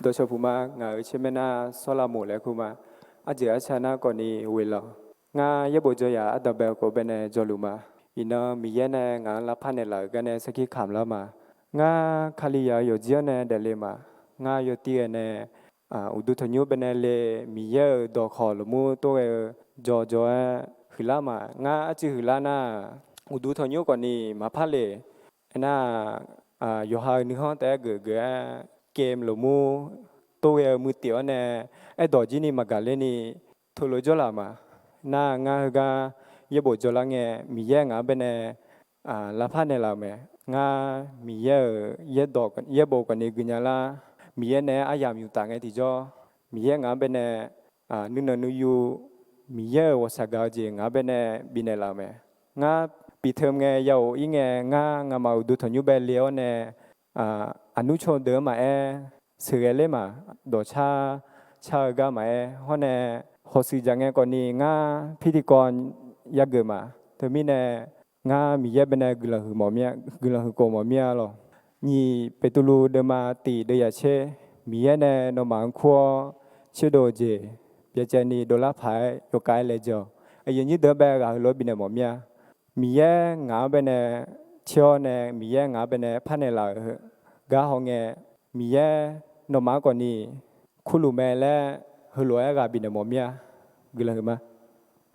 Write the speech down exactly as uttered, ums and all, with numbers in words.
Dawqshawq puq ma. Ngaq-euq tser maer nar Sawrlavmoq laer kur ma. Arjeuq arca nar kawvni ghoeq lawq. Ngar yaerbof dzawyaq ardanqbae-eu khof baenae jawrluf ma. Iqnan Miqyaer nae ngaq-anr lavpar naeqlaf-euq garnae sarkir kamq lar ma. Ngar Kalizaq-eu yawqjir-anr nae daefle ma. Ngar yawtiv ghae nae uqduq tanqnymr baenae le, Miqyaer-euq dawqkawq lafmur tov-aer-eu jawqjawq-aer huiqlar ma. Ngar arcuiv huiqlar nar, uqduq tanqnymr khawfni maqpar le. Aernar-aq, yawqha-euq nuikhanr taef-aer geuf geuf-aer, game lafmur tov ghae-eu muiq tif-awr nae, aerdawq jir ni maqgaq ler ni teulof jawrlaf ma. Nar ngar heugar yaerbof jawrlar ngae, Miqyaer ngaq-anr baenae lavpar naeqlaf-euq mae. Ngar Miqyaer-euq yaerbof khawfni guinya lar. Miqyaer nae-aer aryamq yuf taf ngae tiqjawr, Miqyaer ngaq-anr baenae nuinanq nuiyu, Miqyaer-euq ghawqshaq gaq-eu jeq ngaq-anr baenae bifnaeq laf-euq mae. Ngar piqteumq ngae ya-oq ir ngae, ngar ngamaf uqduq tanqnymr bae le-awr nae, aqnur caw deuq-anr maqaer, sheuqghae ler ma. Dawqcar car-eu gar maqaer hawr nae, hawshuif dzaq ngae khawfni ngar pirtiqkawv yageuf ma. Teumirnae, ngar Miqyaer baenae guiqlanq huiq khof mawf mir-a lawq. Nyiq Beqtuvluv deuvma tiq deuvyaq tser, Miqyaer nae nawmaf-anr kur-awr tserdov-eu jeq byacaevni dovlar paq-aer yawkhav-aer laejae-awq. Aqyuif aqnyir deuq-anr bae ghaq heulof-aer bifnaeq mawf mir-a. Miqyaer ngaq-anr baenae tser-awr nae, Miqyaer ngaq-anr baenae parnaeq laf-euq gar haw ngae, Miqyaer nawmaf-anr khawfni kurluf mae laer heulof-aer ghaq bifnaeq mawf mir-a. Guiqlanq huiq ma.